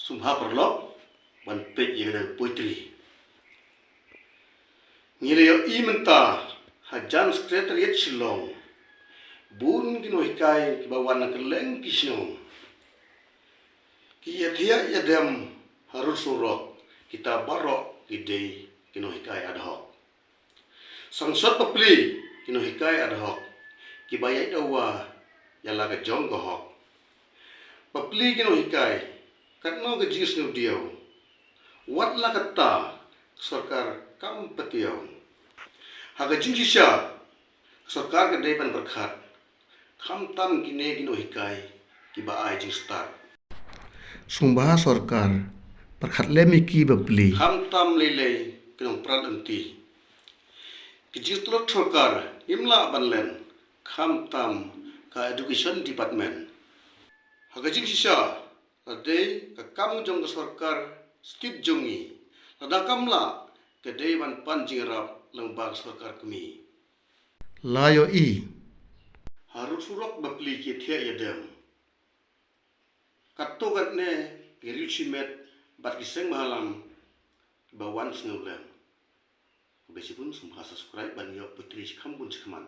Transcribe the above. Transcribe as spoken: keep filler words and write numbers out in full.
Sngewbha paralok ban peit ïa kane ka poetry. Ngi la ïohi mynta hajan Secretariat Shillong, bun ki nonghikai kiba wan na kylleng ki shnong ki ïathiah ïadem harud surok, kita baroh ki dei ki nonghikai ad hoc. Sangsot bapli ki nonghikai ad hoc kiba ïaid dawa ïa la ka jong ka hok. Bapli ki nonghikai katno ka jingsngewdiaw, wat la katta ka sorkar kam patiaw. Ha ka jingshisha ka sorkar ka dei ban pyrkhat, khamtam kine ki nonghikai kiba ai jingstad. Sngewbha sorkar pyrkhat lem ïa ki bapli, khamtam lei lei ki nongprat lynti. Ki jingtlot sorkar ngim lah ban len, khamtam ka Education Department. Ha ka jingshisha la dei ka kam jong ka sorkar state jong ngi, lada kam lah ka dei ban pan jingïarap lyngba ka sorkar kmie. La ïohi harud surok bapli ki ïathiah ïadem. Katto katne ki riew shimet bad ki seng bhalang kiba wan sngewlem. Khublei shibun, sngewbha subscribe ban ïoh poetry shikham bun shikhmat.